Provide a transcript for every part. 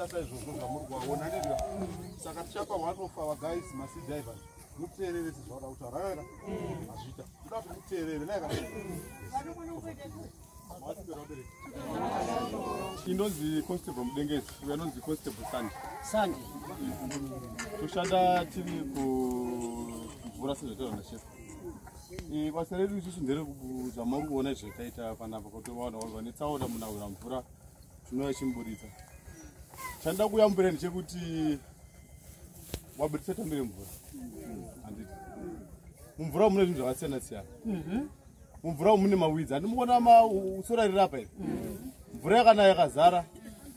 Tichiita saizvozvo zvamuri kuvaona, ndizvo. Saka tichapa one of our guys, masea divers, muteerere sezvauda kutaura, raera hazviita toda kuti muteerere naika. Inonzi Constable Mudengezi, uyo anonzi Constable Sandi. Sandi. Toshanda tiri kumvura sezvataura nashefu. Basa redu isusu nderekuzvamuri kuona zvataita panapa, kuti vanhu vane tsaona munawira mvura tinouya chimuburitsa. Chandoda kuyambira ndechekuti waburitsa tambire mvura, handiti mumvura mune zvinhu zvakasiyana siyana. Mumvura mune maweeds, handimuona sora riri apa iri. Mvura yakanaya yakazara,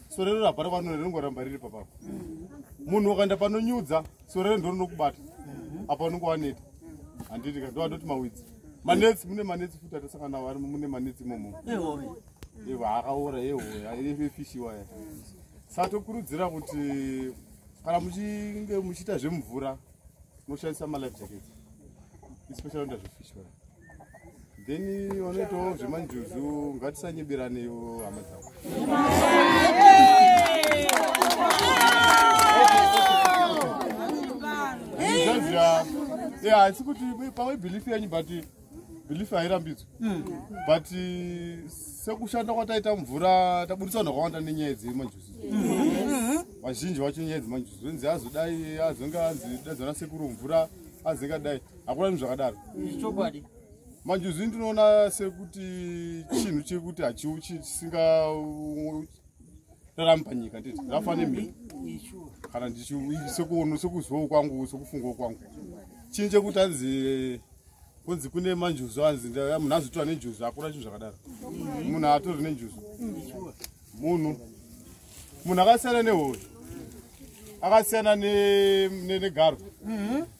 sora riri apa rikwanona rinongoramba riri papapo. Munhu ukaenda panonyudza, sora riri ndorinokubata apa, unonge waneta, handiti ka? Ndo maweeds, manets, mune manets futi atasangana nawo arimo. Mune manets imomo ewa akaora, eho efish waya. Saka tokurudzira kuti kana muchinge muchiita zvemumvura, munoshandisa malife jackets, especially vanoita zvefish waya. Then vanoitawo zvemanjuzu, ngatisanyeberanewo, hama dzavo. Zvaziya, haisi kuti pamwe belief yenyu, but belief hairambidzwi. But sekushanda kwataita mvura, tabudisa vanhu vakawanda nenyaya dzemanjuzu. Vazhinji vacho nyaya dzemanjuzu, zonzi azodai, azonge anzi dadzana sekuru mvura, azingadai. Hakuna zvinhu zvakadaro. Chokwadi. Manjuzu ndinoona sekuti chinhu chekuti chisingararami panyika, nditi rafa nemhepo kana sekuzivawo kwangu, sekufungawo kwangu, chinhu chekuti anzi kunzi kune manjuzu, anzi munhu azotora nenjuzu, hakuna chinhu zvakadaro. Munhu atori nenjuzu, munhu akasiyana nehove, akasiyana negarwe,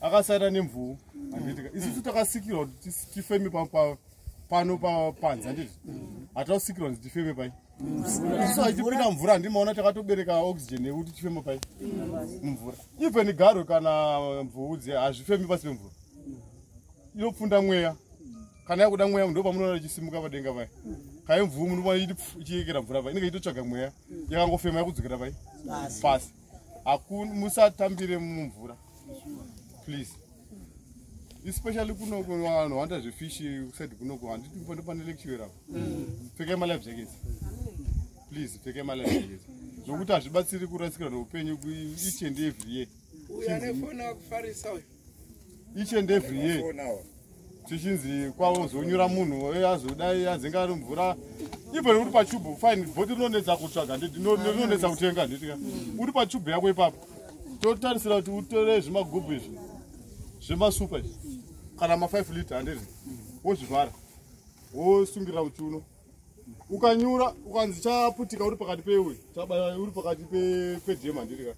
akasiyana nemvuu, handitika? Isusu takasikirwa kuti tifeme pano panze, handiti? Hatausikirwa kunzi tifeme pai. Isusu achitipinda mvura, handimaona takatobereka oxygen yekuti tifeme pai mumvura. Even garwe kana mvuu dziya hazvifemi pasi pemvura, inopfunda mweya. Kana yakuda mweya, ndo pamunoona ichisimuka padenga paya. Kai mvuu munoona ichiti pfu, ichiyekera mvura pai, inenge ichitotsvaga mweya. Yakangofema, yakudzokera pai pasi. Musatambire mumvura, please, especially kunoko vanhu vanoita zvefish kuside kunoko, handiti? Ndo pane lecture apo. Pfekai malife jackets, please, pfekai malife jackets, nokuti hazvibatsiri kurasikirwa neupenyu each and every year. Uyu ane foni akufarisa uyu. Each and every year tichinzi kwavozonyura munhu, azodai, azenga ari mvura. Even uri pachubhu, fine, bhoti rinonetsa kutsvaga, handiti? Rinonetsa kutenga, handitika? Uri pachubhu yako ipapo, totarisira kuti utore zvimagubhu izvi zvemasupa izvi kana ma5 liter, handiti? Wozvivhara, wosungirira muchiuno. Ukanyura, ukanzi chaputika uri pakati peuyu, uri pakati pedhema, handitika?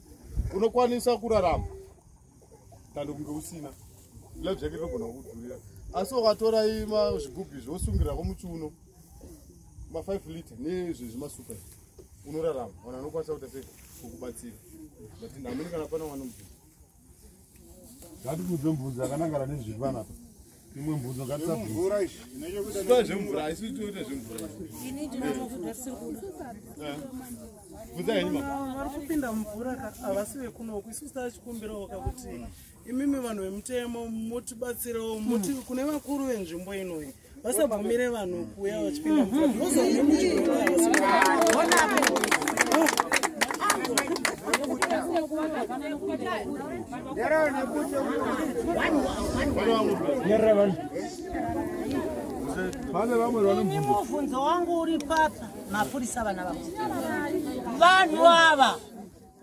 Unokwanisa kurarama tando kunge usina life jacket, rinogona kukudhurira. Asi ukatora ima zvigubhu izvi, wosungirako muchiuno ma5 liter nezvi zvemasupa izvi, unorarama. Vanhu vanokwanisa kuita sei kukubatsira. But ndamini kana pana mwana mubvunzo. Ngatibvunze mubvunzo yakanangana nezviri panapa. Imwe mubvunzo ngatisabvunza. Mvura izvi inochokuita Toita zvemvura, haisi toita zvemvura. Ini ndinomukuda siri kuda. Bvunza henyu, mama. Vari kupinda mumvura havasi vekunoku. Isusu tachikumbirawo kakuti imimi vanhu vemutemo mutibatsirewo, muti kune vakuru venzvimbo inoyi vasabvumire vanhu kuuya vachipinda mvura because vane munzvimbo inoyi havasi. Pane vamwe vane Ini mubvunzo? mubvunzo wangu uri papa mapurisa, vana vavo, vanhu ava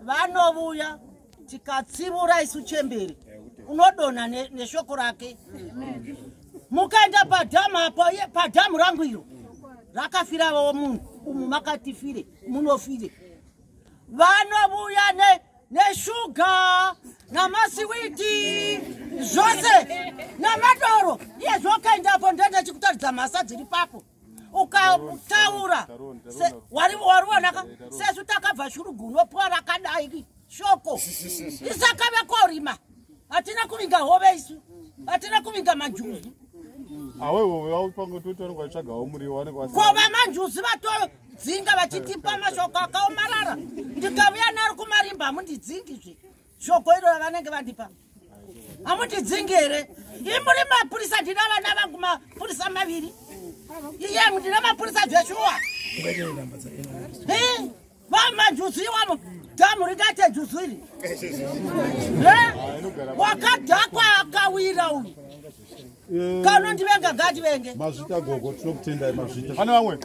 vanovuya, tikatsivura isu chemberi, unodonha neshoko rake. Mukaenda padhamu apo, padhamu rangu iro rakafiravo munhu umu, makatifire munofire. Vanovuya neshuga namasiwiti zvose namadoro. Iye zvokaendapo, ndenda chikutaridza mhasa dziri papo. Ukataura wariwonaka sesu takabva Shurugu, unopuwa rakadai shoko isakave korima. Hatina kuvinga hove isu, hatina kuvinga manjuzu. Awewo pangotoita vanenge vachitsvagawo muriwo, vanenge vasina. Kova manjuzu vato vanotidzinga vachitipa mashoko akaomarara. Ndikauya naro kumarimba hamundidzingizve shoko iro ravanenge vandipa. Hamundidzingi here? Imuri mapurisa, ndina vana vangu mapurisa maviri. Iye ndina mapurisa zveshuwa. Vamajuzu iwamo dhamu ringaite juzu iri. Wakadhakwa akawira uyu. Kana ndivenga ngativenge. Mazvita gogo, tinokutendai mazvita. Pane vamwe?